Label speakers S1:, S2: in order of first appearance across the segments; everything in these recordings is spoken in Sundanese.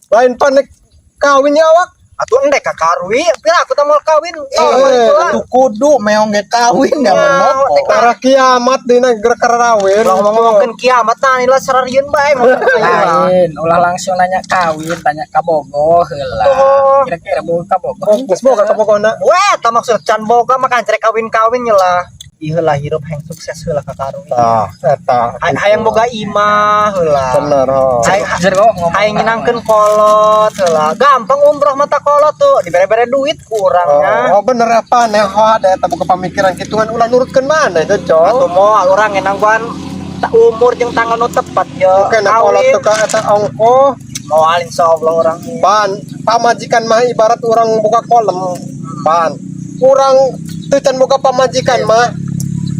S1: Lain pan nek kawin ya awak.
S2: Atuh endek ka karwi, pira aku teh mau kawin.
S1: Eh,
S3: Atuh kudu meong ge kawin da menopo.
S1: Karena kiamat dina gerak karawin.
S2: Ulah ngomong-ngomongkeun kiamat nah lah sararieun bae ngomong.
S4: Lain, ulah langsung nanya kawin, tanya kabogoh heula.
S2: Oh.
S4: Kira-kira boga kabogoh.
S1: Geus boga kabogona.
S2: Weh, tah maksud can boga mah kan cerek kawin-kawin lah. Ieu lah hirup hayang sukses heula ka karwi.
S1: Tah, eta.
S2: Hayang boga imah heula.
S1: Bener, oh.
S4: Jero ngomong.
S2: Hayang nginangkeun kolot heula. Gampang umroh mata kolot tuh, dibere-bere duit kurangnya.
S1: Oh, bener apa nih ada eta boga pamikiran kitu kan ulah nurutkeun mana itu,
S2: Atuh
S1: Cok.
S2: moal urang ngenangguan umur jeung tanggal nu tepat ya.
S1: Oke, nah kolot tuh ka eta ongko.
S2: Moal insyaallah urang.
S1: Pan pamajikan mah ibarat orang buka kolem. Pan urang teu can boga pamajikan mah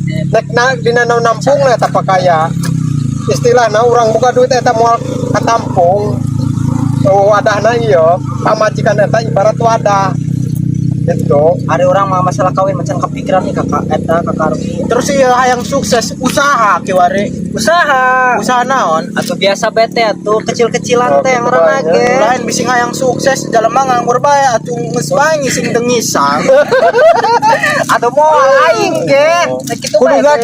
S1: nek na dina naon nampung lah eta pakaya. Istilahna urang buka duit eta moal katampung. Oh, wadahna ieu pamajikan eta ibarat wadah. Gitu.
S2: Ada orang mah masalah kawin macam kepikiran nih kakak eta kakak Arwi.
S3: Terus ieu hayang sukses usaha kiwari.
S2: Usaha.
S3: Usaha naon?
S2: Atau biasa bete atuh kecil-kecilan
S1: Oh,
S2: teh yang
S1: gitu
S2: orang
S1: bae,
S2: ge.
S3: Lain bisi hayang sukses jelema nganggur bae atuh geus bae ngising dengisang.
S2: Atau moal aing ge. Nah, kitu
S1: Kudu
S2: bae.
S1: daek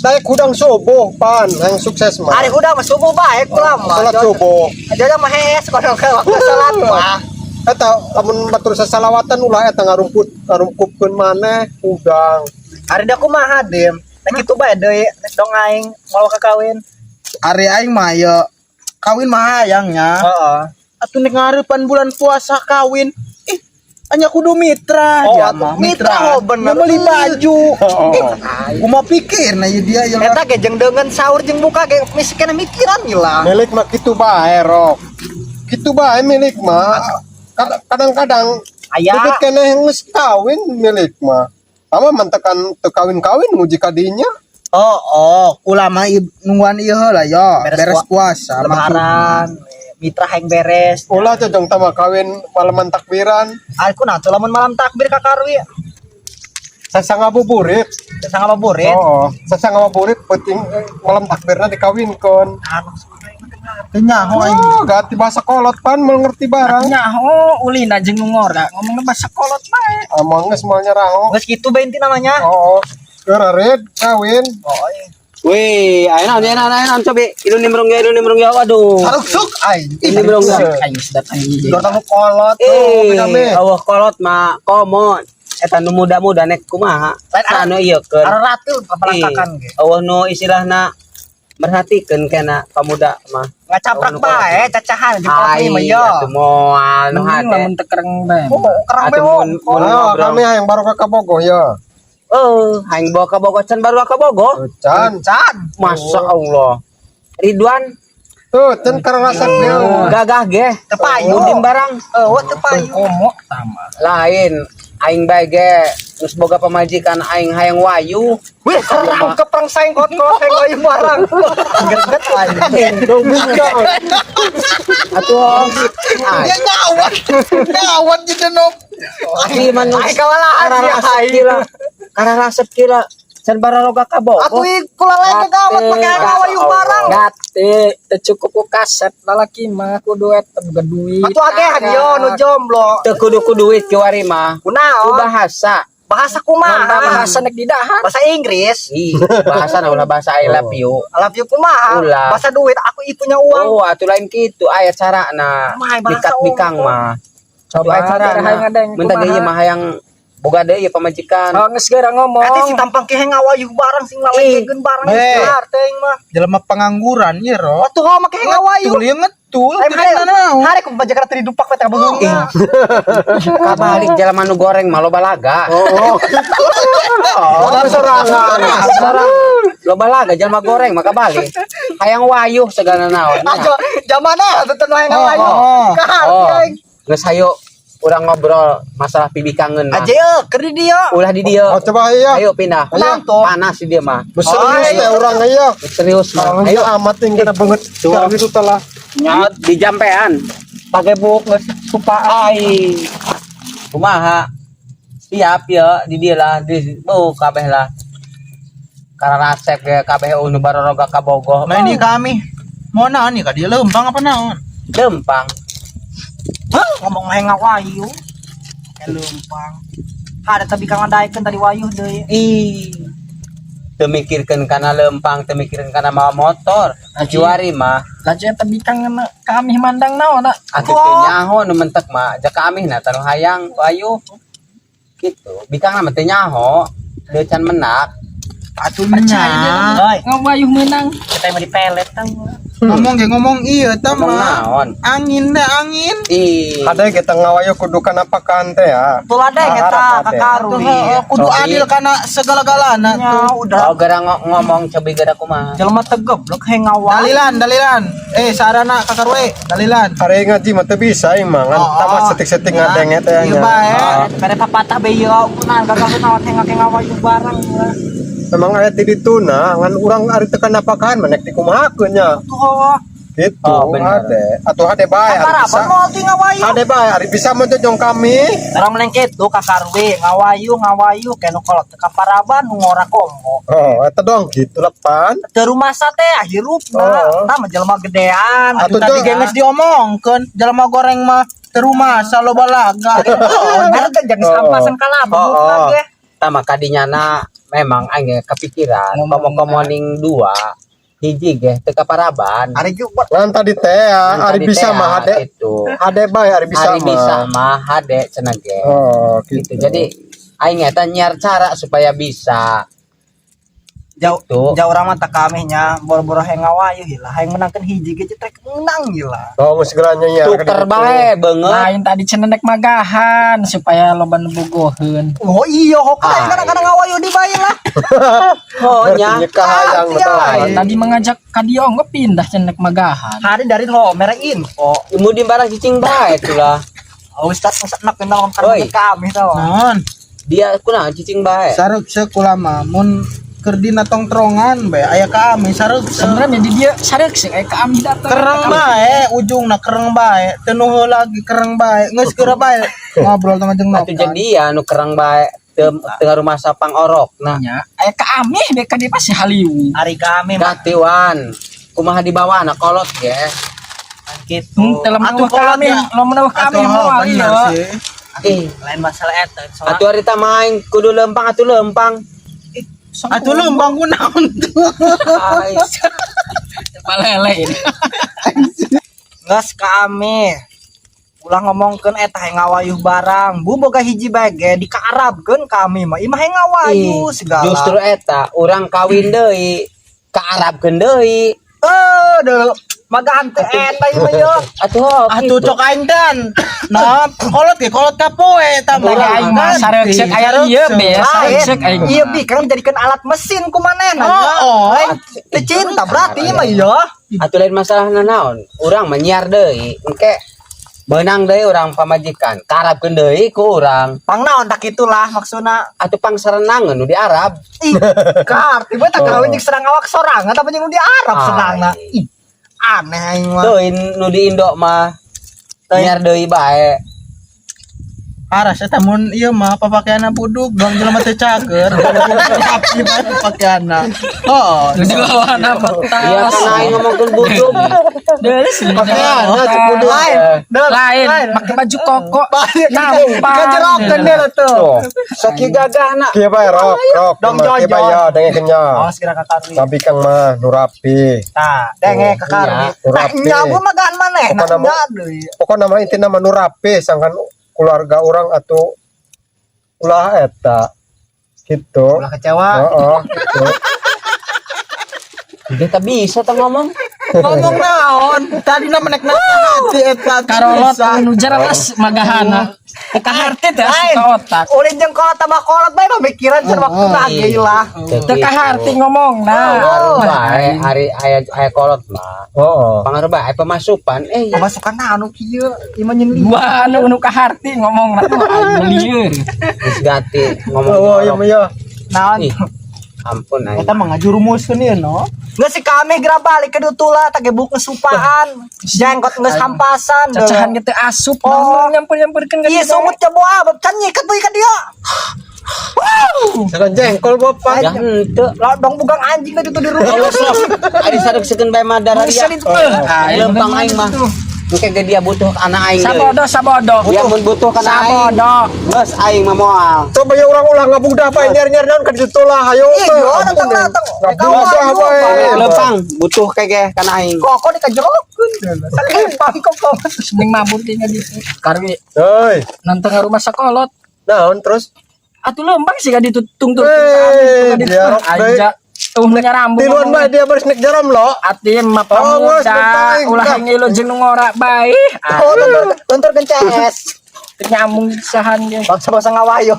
S1: daek hudang subuh pan yang sukses mah.
S2: Ari udah mah subuh bae kula mah.
S1: Salat subuh.
S2: Aja mah hees kalau ke waktu salat mah.
S1: Eta lamun batur sasalawatan ulah eta ngarumput ngarungkupkeun maneh hudang.
S2: Ari da kumaha dem? Nah kitu bae deui dong aing mau ke kawin.
S3: Ari aing mah ye kawin mah hayangnya.
S2: Heeh.
S3: Atuh nek ngarepan bulan puasa kawin. Ih, hanya kudu mitra
S2: Oh,
S3: dia
S2: atuh
S3: mah.
S2: mitra, oh, bener.
S3: Yang beli baju.
S1: Oh.
S3: Ih, kumaha pikir nah ieu dia ya.
S2: Eta ge jeung deungeun sahur jeung buka ge miskin mikiran gila.
S1: Milik mah kitu bae rok. Kitu bae milik mah. Kadang-kadang
S2: Aya.
S1: bibit keneh geus kawin milik mah. Sama mantekan teu kawin-kawin nguji kadinya.
S3: Oh, kula mah nungguan ieu heula yo,
S2: Beres
S3: beres puasa
S2: Lebaran, mitra hayang beres.
S1: Ulah jong tama kawin malaman takbiran.
S2: Aku nah tuh lamun malam takbir ka karwi.
S1: Sasa ngabuburit.
S2: Sasa ngabuburit.
S1: Oh, sasa ngabuburit penting malam takbirna dikawinkeun.
S2: Anu sebenarnya mah kenal.
S3: Teu nyaho aing.
S1: Oh, ganti bahasa kolot pan mau ngerti barang.
S4: Nyaho ulina jeung nu ngora ngomongna bahasa kolot bae.
S1: Amang geus moal nyeraho.
S2: Geus kitu bae inti namanya.
S1: Oh, geura kawin.
S2: Oh, iya.
S5: Wih, ayo naon, ayo naon, ayo naon, coba. Ilun nimbrung ya, ilun nimbrung ya, waduh.
S3: Harusuk aing.
S5: Ilun nimbrung ya.
S4: Aing geus datang ieu.
S1: Datang kolot tuh,
S5: Eh,
S1: kami.
S5: awah kolot mah komo. Eta nu muda-muda nek kumaha?
S2: Lain
S5: Anu ieu keun.
S2: Araratul papalangkakan ge.
S5: Awah nu istilahna merhatikeun kena pamuda mah.
S2: Ngacaprak
S5: Oh, nu kolot.
S2: bae cacahan jeung kolot
S5: Ai,
S2: mah yo.
S5: atuh moal nu
S4: Mending
S5: hade.
S4: lamun teu kereng bae.
S2: Oh, kerang bae
S5: Atuh
S2: oh.
S5: mun mun
S1: Oh,
S5: ngobrol.
S1: kami yang baru ke Kabogoh ya.
S5: Oh, hayang bawa ka Bogor can baru ka Bogor.
S1: Can.
S2: Can.
S5: Masya Allah. Ridwan
S1: Tuh, can karena resep dia.
S5: Gagah ge.
S2: Teu payu.
S5: Mudim barang.
S2: Oh, teu payu.
S4: Komo tama.
S5: Lain aing bae ge geus boga pamajikan aing hayang wayu.
S2: Wih, kerang keprang sengkot kok seng wayu barang. Greget aing.
S1: Dong bincang.
S5: Atuh
S3: Dia nyawan. Nyawan jadi nop.
S5: asli man
S2: Aing kawalahan
S5: karena
S2: sia
S5: resep
S2: aing.
S5: kira karena resep kira can bararoga ka Bogor.
S2: Atuh kula lagi gawat pake wayu barang.
S4: Gate teu cukup ku kaset lalaki mah kudu eta boga duit.
S2: Atuh agehan yo nu jomblo.
S5: Teu kudu ku duit kiwari mah. Ku
S2: Kunaon?
S5: bahasa.
S2: Bahasa kumaha?
S4: Bahasa nek didahar.
S2: Bahasa Inggris.
S5: Ih, bahasa na ulah bahasa I love you.
S2: I love you kumaha?
S5: Ulah.
S2: Bahasa duit aku i punya uang.
S5: Oh, atuh lain kitu aya carana.
S2: Kumaha bahasa
S5: Bikat bikang
S2: unggul.
S5: mah.
S4: Coba
S5: Aya carana.
S4: geura hayang ngadeng
S5: Mun teh ieu mah hayang boga deui ieu pamajikan.
S4: Oh, geus geura ngomong.
S2: Ati si tampang kieu ngawayu barang sing lalekeun barang
S3: Eh.
S2: gelar teh mah.
S3: Jelema pengangguran ieu ro.
S2: Atuh mah kieu ngawayu.
S3: Ngetul ieu ngetul.
S2: Aing
S3: Tidak naon.
S2: hari ku pamajikan teh didupak we teh beungeungna.
S5: Kabalik jelema nu goreng mah loba laga.
S1: Oh, oh. Sorangan.
S5: Loba laga jelema goreng mah kabalik. Hayang wayuh segala naon.
S2: Ajo zamana atuh teu hayang ngawayu.
S3: Oh,
S2: Kahar
S5: Oh.
S2: aing.
S5: Geus hayo urang ngobrol masalah pibikangeun mah.
S2: Aja ye keur di dieu.
S5: Ulah di dieu.
S1: Oh, coba ya.
S5: Ayo pindah.
S2: Ayo.
S5: Panas di dia mah.
S1: Serius teh urang ya.
S5: Serius mah.
S1: Ayo amat yang kena banget. Sekarang itu telah.
S5: Nyot di jampean.
S2: Pakai buk geus supa.
S5: Ai. Kumaha? Siap ya di dia lah di oh kabeh lah. Karena resep ya kabeh nu baroroga ka Bogoh.
S3: Nah ini kami. Mau naon nih kak dia lempang apa naon?
S5: Lempang.
S2: Ngomong mah ngawayuh. Kayak leumpang. Ada tapi kang ngadaekeun tadi wayuh deui.
S5: Ih. Teu mikirkeun kana lempang, teu mikirkeun kana mawa motor. Kiwari mah
S4: Laju eta bikang na kami mandang naon na.
S5: atuh teu nyaho nu mentek mah jaka amih na tanu hayang wayuh. Gitu. Bikang mah teu nyaho, teu can menak.
S3: Atuh
S4: Percaya
S3: nya.
S2: Hoi,
S4: Ngawayuh menang.
S2: kita yang mau dipelet tau.
S3: Ngomong ge ngomong iya ta
S5: Ngomong
S3: mah.
S5: naon?
S3: Angin dah angin.
S5: Ih.
S1: Ada kita ngawayuh kudu kana pakan teh ya.
S2: Tuh ada yang eta
S1: Harap ade.
S3: Tuh
S2: kakarui.
S3: heeh, kudu
S5: Sobi.
S3: adil kana segala-galana
S2: Nya
S3: tuh.
S2: udah
S5: Oh, gara ngomong cobi gara kumaha.
S2: jelema teu goblok heng ngawayuh.
S3: Dalilan, dalilan. Eh, sarana kakarwe, dalilan.
S1: Ari ngaji mah teu bisa emang kan
S3: Oh,
S1: tambah
S3: oh.
S1: setik-setik ngadenge teh
S3: Iya
S1: nya.
S3: bae.
S2: Pada papatah be ieu kunaon gagal naon heng ngawayuh barang.
S1: Memang aya ti dituna ngan urang ari teu kana pakan mah nek dikumahakeun nya.
S2: Tuh.
S1: Gitu
S5: Oh, bener.
S1: ade. Atuh hade bae ari
S2: Apa
S1: bisa.
S2: mau ti ngawayuh?
S1: Hade bae ari bisa mah jong kami.
S2: Orang melengket tuh kakarwe ngawayuh ngawayuh kenu kolot teu kaparaban nu ngora komo.
S1: Oh, eta dong gitu lepan.
S2: Teu rumasa teh hirupna.
S1: Oh.
S2: Tah mah jelema gedean.
S1: Atuh
S3: Tadi
S1: Jo,
S3: ge geus diomongkeun, jelema goreng mah teu rumasa loba laga.
S2: Oh, teh jangan
S1: Oh.
S2: sampasan kalah
S1: Oh, oh.
S2: ge.
S5: Tama kadinyana memang aing ge kepikiran komo-komo ning dua hiji ge teu kaparaban.
S2: Ari ge buat
S1: Ngan tadi teh ya,
S5: Ngan
S1: ari
S5: tadi
S1: bisa
S5: teh,
S1: mah hade.
S5: Gitu.
S1: Hade bae ari bisa
S5: Ari bisa
S1: mah.
S5: mah hade cenah ge.
S1: Oh, gitu.
S5: Gitu. Jadi aing eta nyiar cara supaya bisa.
S2: jauh
S5: Gitu.
S2: jauh urang mah tak kami nya boro-boro heng ngawayuh lah hayang menangkeun hiji ge cetrek menang gila.
S1: Oh, geus segalanya nya.
S5: Tuker bae beungeut.
S4: Lain tadi cenah nek magahan supaya loba nu bogoheun.
S2: Oh iya kok
S5: Ah,
S2: kadang-kadang ngawayuh di bae lah.
S5: Oh nya.
S1: Nyekah hayang
S2: Ah,
S1: betul.
S4: Tadi mengajak ka dieu onggo pindah cenah nek magahan.
S2: Hari dari ho mere info.
S5: Mudin barang cicing bae itulah.
S2: Oh, Ustaz Ustaz nak kenal
S5: Oi.
S2: kami tau.
S3: Naon?
S5: Dia kunaon cicing bae.
S3: Sareng sekolah mah mun keur dina tongtrongan bae aya ka ami sareng
S4: Sebenarnya di dia sareuk sih aya ka ami datang.
S3: kereng bae ujungna kereng bae teu nu lagi kereng bae geus geura bae ngobrol sama jeung
S5: Atuh
S3: nopan.
S5: jadi ya nu kerang bae teu teu rumah sapang orok. Nah,
S4: Nya aya ka ami be ka dieu pasti haliu.
S2: Ari kami mah
S5: gatiwan. Kumaha dibawa na kolot ge.
S2: gitu.
S4: Teu lamun
S3: Atuh
S4: eueuh kami,
S3: kolot ya.
S4: lamun eueuh kami
S3: Atuh,
S4: moal
S3: bener
S4: ieu.
S3: sih.
S5: Ih,
S2: Lain masalah eta soalnya
S5: atuh harita main kudu lempang atuh lempang.
S3: Atuh leumpang ku naon tuh.
S5: Ai,
S4: Palele ini.
S2: Nges kami ulah ngomongkeun eta hayang ngawayuh barang bu boga hiji bae ge dikaarabkeun kami mah imah hayang ngawayuh segala
S5: Justru eta urang kawin deui, ka Arabkeun deui.
S2: eh dulu magahan teh eta ieu mah ye
S5: Atuh oh,
S3: Atuh
S5: gitu.
S3: cok aing dan. Nah, kolot ge kolot ka poe eta mah.
S4: Lagi aing mah sareuk aya ieu be, sareuk aing.
S2: Iya bi kan dijadikan alat mesin ku manehna.
S3: Oh, oh.
S2: Lain teu cinta berarti mah iya.
S5: Atuh lain masalah naon, urang mah nyiar deui, engke beunang deui urang pamajikan, ka Arabkeun deui ku urang.
S2: Pang naon tak itulah maksudna.
S5: Atuh pangsarenangeun nu di Arab.
S2: Ih, kaarti bae tak kawin jeung serang awak sorangan tapi jeung nu di Arab
S5: Ah,
S2: serangna.
S5: iya.
S2: Ih, aneh aing mah.
S5: Teuing nu di Indo mah nyiar deui bae.
S3: Aras eta mun ieu mah papakaianna buduk dong jelema teu cager. Rapi bae papakaianna. Oh,
S4: Di bawah apa
S5: Iya
S4: tas.
S5: kan aing ngomongkeun buduk.
S4: Dari sini.
S1: Pakaianna cek buduk.
S2: Lain,
S4: Lain, pakai baju koko. Nampan.
S2: Kajerokeun dia lah tuh.
S5: Tuh, sakieu gagahna.
S1: Kieu bae rok, rok.
S2: Dong
S1: Kieu bae
S2: jojon.
S1: ya dengekeun nya.
S2: Oh, segera ka karwi.
S1: Tapi kang mah nu rapi.
S2: Tah, denge ka karwi.
S1: Iya.
S2: Nah, nyabu mah gaan maneh. Nah,
S1: Pokona mah-
S2: nya deui.
S1: Pokokna mah intina mah nu rapi sangkan keluarga orang atau ulah eta gitu.
S2: Ulah kecewa.
S1: Heeh, gitu.
S5: Dia tak bisa tah ngomong.
S3: ngomong naon? Tadi na menek hati eta
S4: Karolot
S3: bisa.
S4: nu jelas magahana. Teu kaharti teh
S2: Lain.
S4: asup ka otak.
S2: Ulin jeung kolot tambah kolot bae pemikiran cenah waktu lagi lah.
S4: Teu kaharti ngomong nah.
S5: Pengaruh bae ari aya aya kolot mah.
S1: Heeh.
S5: Pengaruh bae pemasukan eh
S2: Pemasukan anu kieu ieu mah nyeun
S4: Wah, anu nu kaharti ngomong nah aing lieur.
S5: geus ganti ngomong.
S1: Oh, iya mah ya.
S2: Naon?
S5: Ih, ampun aing.
S3: Eta mah ngajurumuskeun ieu no.
S2: Nggak sih kami gerak balik ke dutula tak gebuk ngesupaan jenggot nges hampasan
S4: Cacahan ge teu asup
S2: Oh.
S4: nyampur-nyampurkeun ka
S2: iya
S4: dieu.
S2: sumut jabo abab can nyiket deui ka dia.
S1: Jangan jengkol bapak.
S5: Ya henteu.
S2: Lah dong bugang anjing tadi tuh di rumah.
S5: Ari sareuk-seukeun bae mah darah
S4: Bisa
S5: dia.
S4: itu. Aing
S5: Lempang aing mah. Engke ge dia butuh kana aing deui.
S4: Sabodo sabodo.
S5: Dia mun butuh kana aing.
S4: Sabodo.
S5: Geus aing mah moal.
S1: Coba ya orang ulah ngabudah bae nyar-nyar naon ka ditu lah hayo.
S2: Iya, datang datang.
S1: Ngabudah bae.
S5: Lempang butuh kege kana aing.
S2: Kok dikajerokeun. Lempang kok.
S4: Mending mabur tinggal ditu. Karwi
S1: Hei,
S4: nantang ke rumah sekolot.
S1: naon terus?
S4: Atuh lempang sih ka ditu tungtung.
S1: Eh, dia rok deui.
S4: Aja. Tuh nyarambung.
S1: Tiluan bae dia baris nek jaram lo.
S4: Ati mah
S1: Oh, geus,
S4: pamuda
S1: bentar,
S4: ulah
S1: bentar.
S4: ngilu jeung nu ngora bae.
S2: Oh, tonton tonton CS.
S4: Teu nyambung sahan ge.
S2: Bangsa-bangsa ngawayo.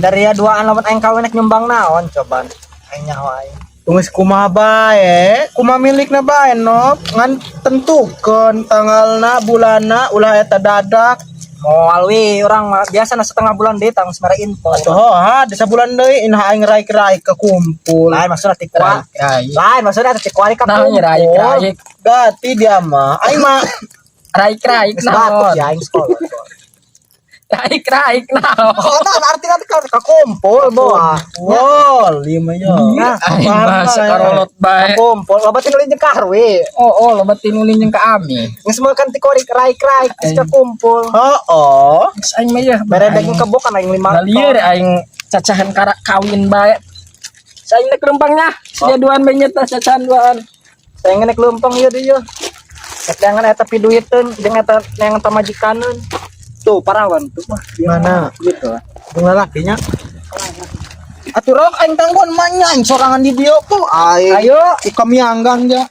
S2: Dari ya duaan lamun aing kawin nek nyumbang naon coba. Aing nyaho aing.
S3: Tunggu kumaha bae, kumaha milikna bae no, ngan tentukeun tanggalna, bulanna, ulah eta dadak.
S2: Moal we urang mah biasa na setengah bulan deui tang mere info.
S3: Atuh ha, desa bulan deui inah aing raik-raik kekumpul.
S2: Lain maksudnya tikwa.
S4: Raik.
S2: Lain maksudnya tikwa ka
S4: Nah, raik raik.
S3: Gati dia mah. Aing mah
S4: Raik raik
S2: Geus batuk
S4: naon.
S2: ya aing sekolah.
S4: Raik raik naon.
S2: Oh, tah artinya teh kakumpul boa.
S3: wol, ieu mah yo.
S2: Nah,
S4: Aing bahasa karolot bae.
S2: Kakumpul loba tinulin jeung karwe.
S4: Oh, oh, loba tinulin jeung ka ami.
S2: Geus mah kan tikori raik-raik geus kakumpul.
S3: Heeh.
S4: Geus aing mah yeuh.
S2: Mere daging kebo kan aing lima.
S4: Lieur aing cacahan kara kawin bae. Saing nek lempangnya, sia duaan bae nyeta cacahan duaan.
S2: Saya nek lempang ieu deui yeuh. Nek jangan eta piduiteun jeung eta yang pamajikaneun. Tuh parawan tuh mah.
S3: Mana?
S2: Gitu.
S3: Jeung lalakinya. Atuh rok aing tangguhan mah nya aing sorangan di dieu tuh aing.
S2: Ayo.
S3: Ku kamianggang ja.